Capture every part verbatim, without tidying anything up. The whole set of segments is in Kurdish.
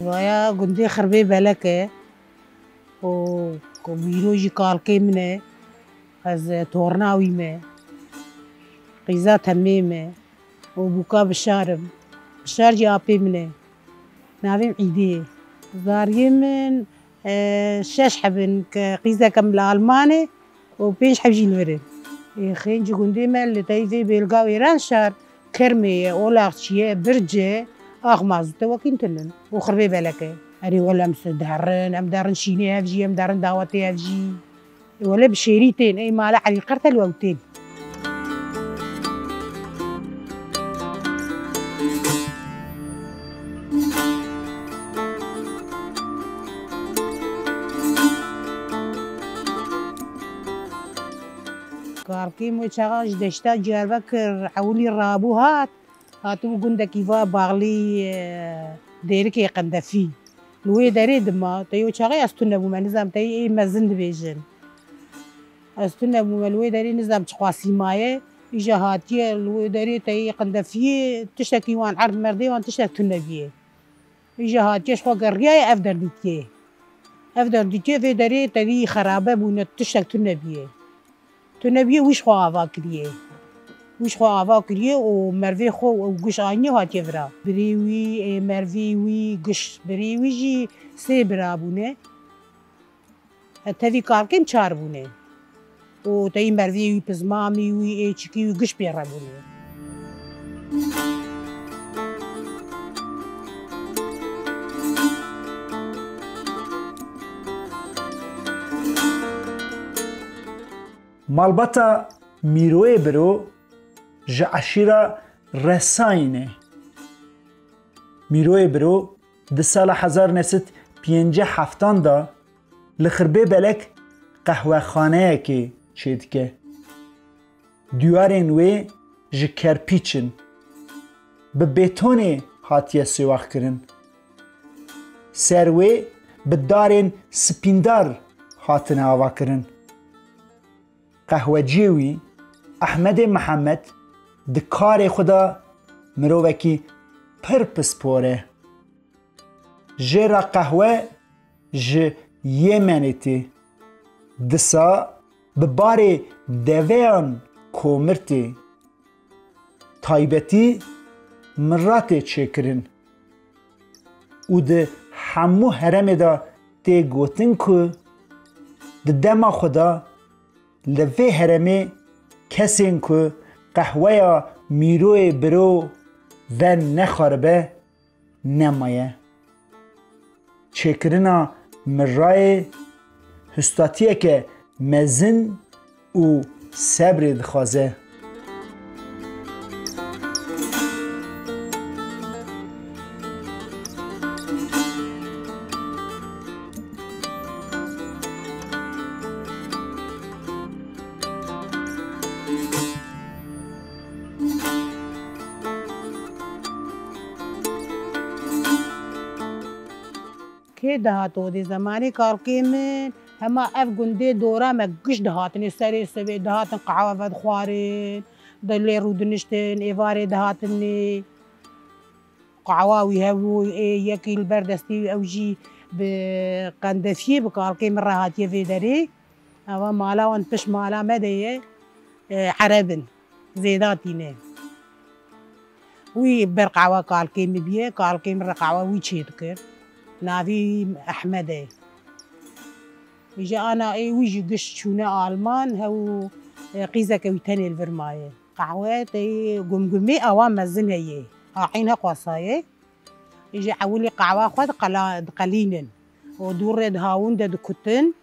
Vaya gundê Xirbê Belek e û ku Mîro jî kalkê min e. Ez, e, torna wî me. Qîza temê me û bûka Bişar im. Bişar jî apê min e. Navê min Îdê ye. Zariyê min, e, şeş heb in, ke qîzeke min li Alman e û pênc heb jî li vir in. Ê, xêncî gundê me li teyî vê bêlga Wêranşar, Kermê ye, Olaxçî ye, Birc e, Axmazût e, wekî tune ne. Û Xirbê Belek e. Erê wele em diherin, em derin şînê hev jî, em derin dawetê hev jî. Wele bi şêrî tên, ey mala Elî Qertel we tên. Karkê wê çaxa ji deşta Diyarbekir ewilî rabû hat, hatibû gundekî va baxlî, e, Dêrikê Qendefî. Li wê derê dima, te yo çaxê ez tune bûme, nizam te yê mezin dibêjin. Ez tune bûme, li wê derê nizam çiqasî maye, îja hatiye li wê derê te yê Qendefiyê tiştekî wan erd merdê wan tiştek tune biye. Îja hatiye ji xwe geriyaye ev derdîtiye. Ev derdîtiye vê derê tevî xerabe bûne, tiştek tune biye. Tune bûye, wî ji xwe ava kiriye. Wî ji xwe ava kiriye û mervê xwe û giş aniye hatiye vira. Birê wî, ê, mervê wî, giş birê wî jî sê bira bûne. E, tevî Karkê min çar bûne. Û teyî mervê wî, pizmamî wî, ê çikî wî giş pê re bûne. Malbata Mîroyê Biro ji eşîra Resayîn e. Mîroyê Biro di sala hezar neh sed pêncî heftan de li Xirbê Belek qehwexaneyekê çêdike. Dîwarên wê ji kerpîç in. Bi betonê hatiye sêwaxkirin. Ser wê bi darên spîndar hatine avakirin. Qehweciyê wî, Ehmedê Mihemed, di karê xwe de mirovekî pir pispor e. Jê re qehwe ji Yemenê tê. Disa bi barê deveyan komir tê. Taybetî mira tê çêkirin û di hemû herêmê de tê gotin ku di dema xwe de li vê herêmê kesên ku qehweya Mîroyê Biro venexwaribe nemaye. Çêkirina mirayê histatiyeke mezin û sebrê dixwaze. Kê dihat odê zemanê kalkê min, hema ev gundê dora me giş dihatine, serê sibê dihatin qehwe vedixwarin, di lê rûdiniştin, êvarê dihatinê. Qehwa wî hebû, ê yekî li ber destê wî, ew jî bi qendefiyê, bi kalkê min re hatiye vê derê. Eva mala wan pişt mala me de ye, e, ereb in, zêdatî ne. Wî ber qehwa kalkê min biye, kalkê min re qehwa wî çêdikir. Navê wî Ehmed e. Ji ana ê wî jî giş çûne Alman, hew, e, qîzeke wî tenê li vir maye. Qehwe teyê gumgumê awa mezin heye. Aqîn heqwasaye. Îja ewilî qehwa xwe diqela-, diqelînin. Û dû rê dihawin de dikutin.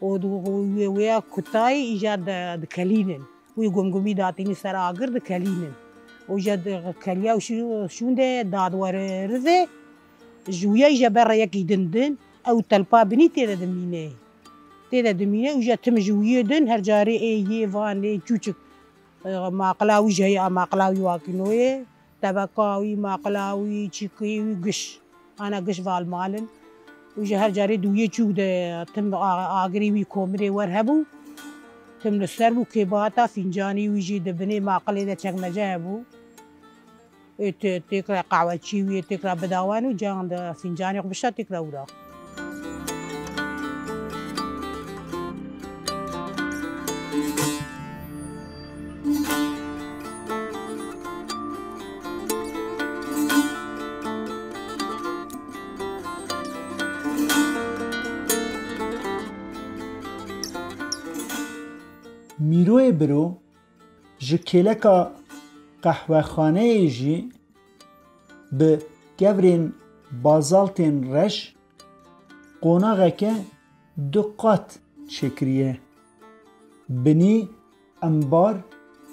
Û dû, wê, wê kutayî îja de dikelînin. Wî gumgumî datînî ser agir dikelînin. Û îja di keliya û şû-, şûnde dadwere rive, ji wîya îja berre yekî din din, ew telpa binî tê de dimîne. Tê de dimîne û îja tim ji wîyê din, her carê ê yê van ê çûçik, e, maqila wî jî heye, a maqila wî wakîno ye. Tebeka wî, maqila wî, çîkê wî giş. Ana giş valmalin. Û ji her carê dûyê çû de tim a-, agirê wî komirê wer hebû. Tim li ser bû, kêbata fîncanî wî jî di binê maqilê de çekmece hebû. Ê tê-, têkra qehweçî wî yê têkra bidawen û can de fîncanê xwe bişta têkra wira. Mîroyê Biro ji kêleka qehwexaneyê jî bi kevirên bazaltên reş qonaxeke du qat çêkiriye. Binî embar,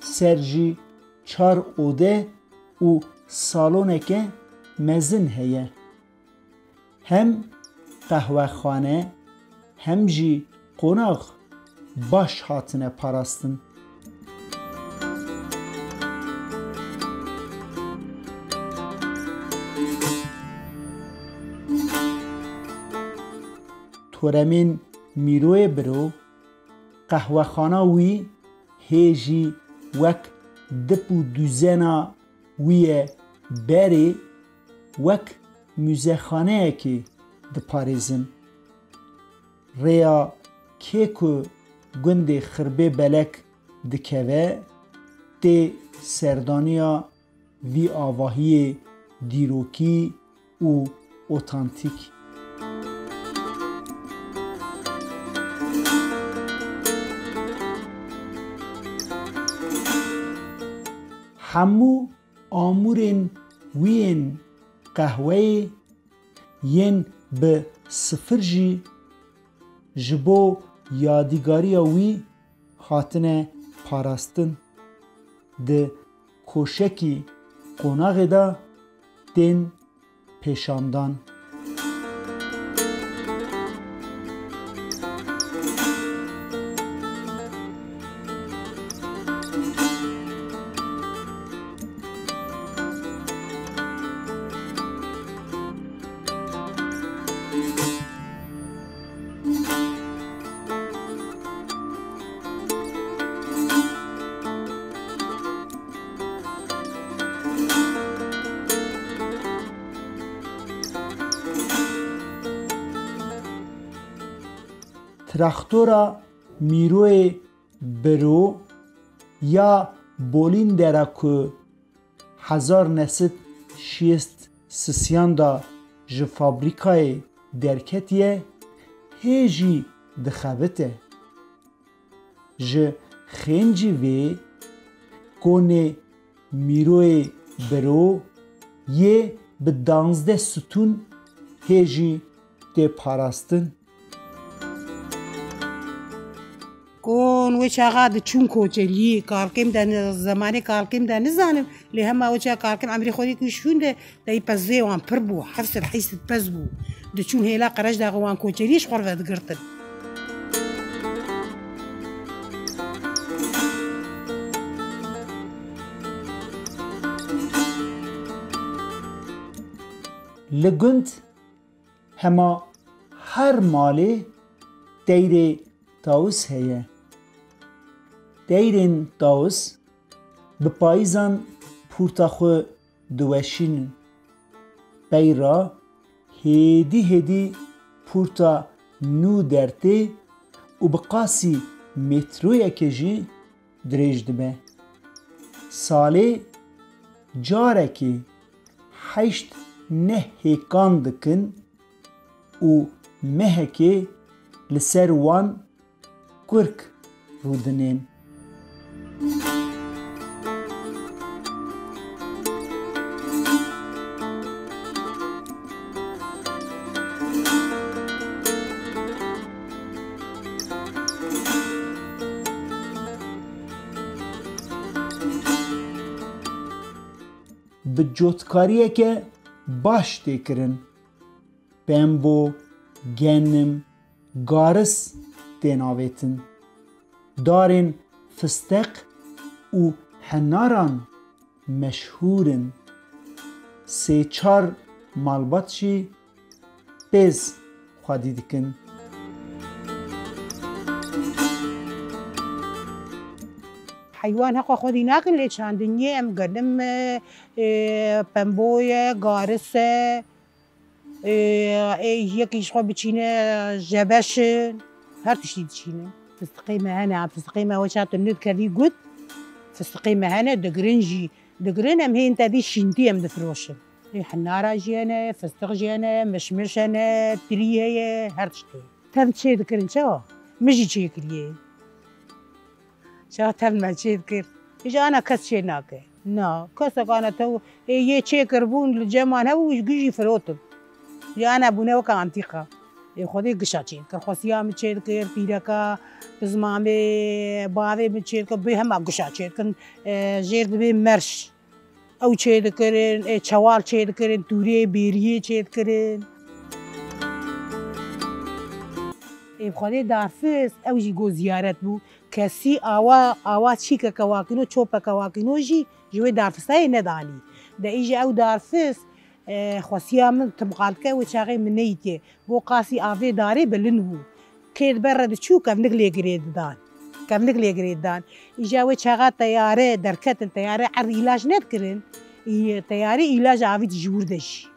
ser jî çar ode û saloneke mezin heye. Hem qehwexane hem jî qonax baş hatine parastin. Toremên Mîroyê Biro, qehwexana wî hê jî wek dip û duzena wî ye berê wek muzexaneyekê diparêzin. Rêya kê ku gundê Xirbê Belek dikeve, tê serdaniya vî avahiyê dîrokî û otantîk. Hemû amûrên wî yên qehweyê yên bi sifir jî ji bo yadîgariya wî hatine parastin. Di koşekî qonaxê de tên pêşandan. Traktora Mîroyê Biro ya Bolîndera ku hezar neh sed şêst sisiyan de ji fabrîkayê derketiye, hê jî dixebite. Ji xêncî vê konê Mîroyê Biro yê bi danzdeh stûn hê jî tê parastin. Kon wê çaxa diçûn koçeliyê, kalkêm de ni-, zemanê kalkêm de nizanim, lê hema wê çaxa kalkêm emrê xwe dî ku şûn de, Tey pezê wan pir bû, heft sed heyşt sed pez bû. Diçûn hêla Qerejdaxê wan koçeriyê ji xwe re vedigirtin. Li gund hema her malê teyrê tawis heye. Teyrên tawis bi payîzan pûrta xwe diweşînin. Pey re hêdî hêdî pûrta nû dertê û bi qasî metroyekê jî dirêj dibe. Salê carekê heşt neh hêkan dikin û mehekê li ser wan kurk rûdinên. Bi cotkariyeke baş tê kirin. Pembo, genim, garis tên avêtin. Darên fisteq û henaran meşhûr in. Sê çar malbat jî pêz xwedî dikin. Heywan heqa xwedî nakin lê çandiniyê em genim e, e, pembo ye, garis e, e, ê yekî ji xwe biçîne jebeş in, her tiştî diçînin. Fistiqê me hene, em fistiqê me weça tu nidikevî gut, fistiqê me hene, digirin jî, digirin em hên te dî şîntî em difiroşin. Ê hinara jî hene, fistiq jî hene, mişmiş hene, tirî heye, her tiştê. Tev çê dikirin çawa? Min jî çê kiriye. Çawa tev me çê dikir? Ji ana kes çê nake. Na, kesek ana tew ê yê çê kiribûn li ceman hebû, ji gijî firotin. Ji ana bûne weke antîqa. Ê Xwedê gişa çê dikir. Xwesiya min çê dikir, pîreka, pizmamê, bavê min çê dikir. Bê hema gişa çê dikin. E, jêr dibê merş. Ew çê dikirin, ê, çewal çê dikirin, tûrê bêriyê çê dikirin. Ê, bi Xwedê darfis, ew jî go ziyaret bû. Kesî awa, awa çîkeke wakîno, çopeke wakîno jî ji wê darfisayê nedanî. De îja ew darfis, e, xwesiya min tim qal dike, wê çaxê min neyîtiye. Go qasî avê darê bilind bû. Kê di ber re diçû, kevnik lê girê didan. Kevnik lê girê didan. Îja wê çaxa teyare derketin, teyare erd îlac nedikirin. Î-, teyare îlac avît ji wir de jî.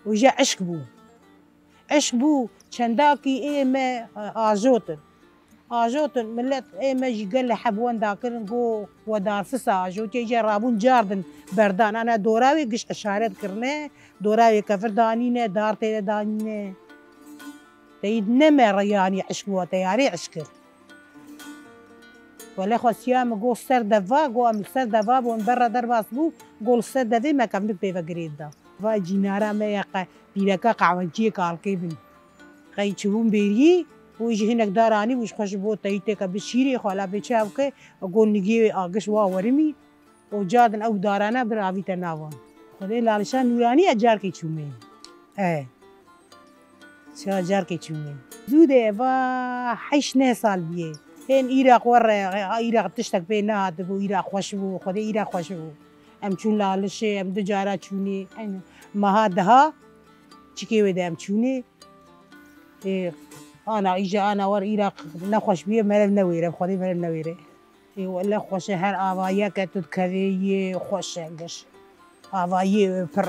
Û îja eşk bû. Eşk bû, çendakî ê me, e, ajotin. Ajotin, milet ê me jî gelê heb wenda kirin, go we darfisa ajotê, îja rabûn cardin berdan. Ana dora wê giş işaret kirine, dora wê kefir danîne, dar tê de danîne. Teyîd ne me re yanî eşk bû, teyarê eşk kir. Wele xwestiya min go ser deva, go em li ser deva bûn, berre derbas bû, go li ser devê me kevnik pê ve girê dida. Va cînara me ya qe-, pîreka qehweciyê kalkê bin. Qey çibûn bêriyî, û jî hinek dar anî û ji xwe ji bo teyîteke bi şîrê xwe la bê çav ke, go nigê agiş wa werimî. Û cadin ew darana bir avîte navan. Xwedê Lalişa Nûranî ya carkê çûmê. E. Ça carkê çûmê. Zû de va heşt neh sal biyê. Hên îra xwe re, îra tiştek pê nehatibû, îra xweş bû, Xwedê îra xweş bû. Em çûn Lalişê, em du cara çûnê. Meha deha, çikê wê de em çûnê. Ê, ana, îja ana wer îra nexweş biyê, merev newêre, Xwedê merev newêre. Ê, wele xweş e, her avayeke tu dikevê yê xweş e giş. Avayê pir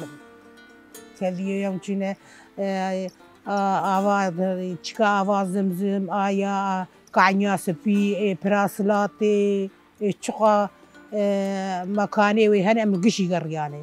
keviyê em çûne, e, a, ava, çika ava zimzim, aya, kanya spî, ê, pira silatê, ê, çiqa, e, mekanê wê hene em gişî geriyane.